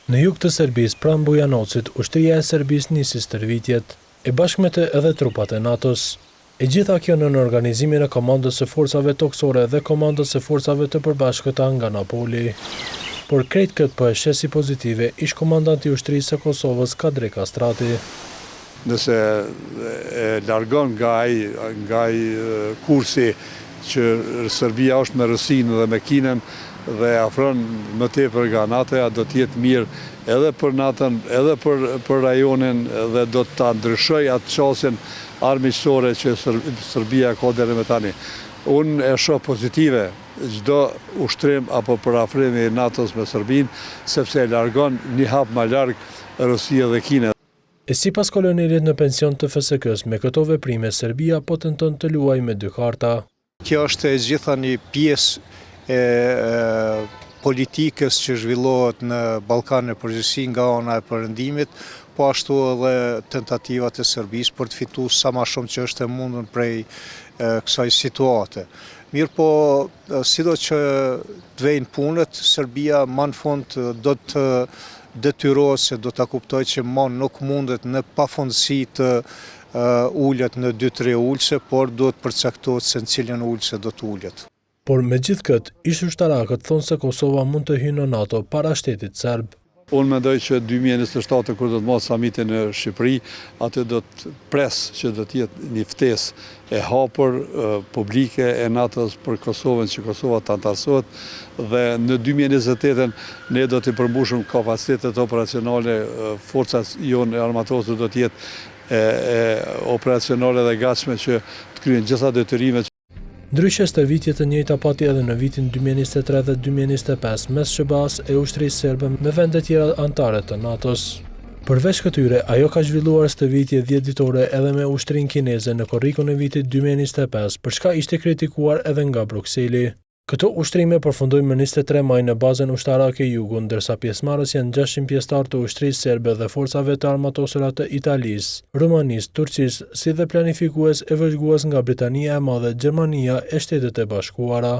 Në jug të Serbisë, pranë Bujanocit, ushtria e Serbisë nisi stërvitjet, e bashkë me të edhe trupat e NATO-s. E gjitha kjo nën organizimin e Komandës së Forcave Tokësore dhe Komandës së Forcave të Përbashkëta nga Napoli. Por krejt këtë po e sheh si pozitive ish-komandanti i Ushtrisë së Kosovës, Kadri Kastrati. Nëse e largon nga ai nga ai kursi që Serbia është me Rusinë dhe me Kinën dhe e afron më tepër nga NATO-ja do të jetë mirë edhe për NATO-n edhe për për rajonin dhe do ta ndryshojë atë qasjen armiqësore që Serbia ka deri më tani. Unë e shoh pozitive çdo ushtrim apo përafrim i NATO-s me Serbinë sepse e largon një hap më larg Rusinë dhe Kinën. E sipas kolonelit në pension të FSK-së me këto veprime Serbia po tenton të luajë me dy karta. Kjo është e gjitha një pjesë e politikës që zhvillohet në Ballkan në përgjithësi nga ana e Perëndimit, po ashtu edhe tentativat e Serbisë për të fituar sa ma shumë që është e mundur prej kësaj situate. Mirëpo, sido që të vejnë punët, Serbia ma në fund do të detyrohet se do ta kuptojë që ma nuk mundet në pafundësi të ulet në dy tre ulëse, por duhet përcaktohet se në cilën ulëse do të ulet. Por megjithëkëtë, ish-ushtarakët thonë se Kosova mund të hyjë në NATO para shtetit serb. Unë mendoj që 2027 kur do të mbahet samiti në Shqipëri, aty do të pres që do të jetë një ftesë e hapur publike e NATO-s për Kosovën që Kosova të anëtarësohet dhe në 2028 ne do t'i përmbushim kapacitetet operacionale, forca jonë e armatosur do të jetë e, e operacionale dhe gatshme që të kryejnë gjitha detyrimet. Ndryshe stërvitje të njëjta pati edhe në vitin 2023 dhe 2025 mes SHBA-s e ushtrisë serbe me vende tjera anëtare të NATO-s. Përveç këtyre, ajo ka zhvilluar stërvitje 10 ditore edhe me ushtrinë kineze në korrikun e vitit 2025, për çka ishte kritikuar edhe nga Brukseli. Këto ushtrime përfundojnë më 23 maj në bazën ushtarake Jugu, ndërsa pjesëmarrës janë 600 pjesëtarë të ushtrisë serbe dhe forcave të armatosura të Italisë, Rumanisë, Turqisë, si dhe planifikues e vëzhgues nga Britania e Madhe, Gjermania e Shtetet e Bashkuara.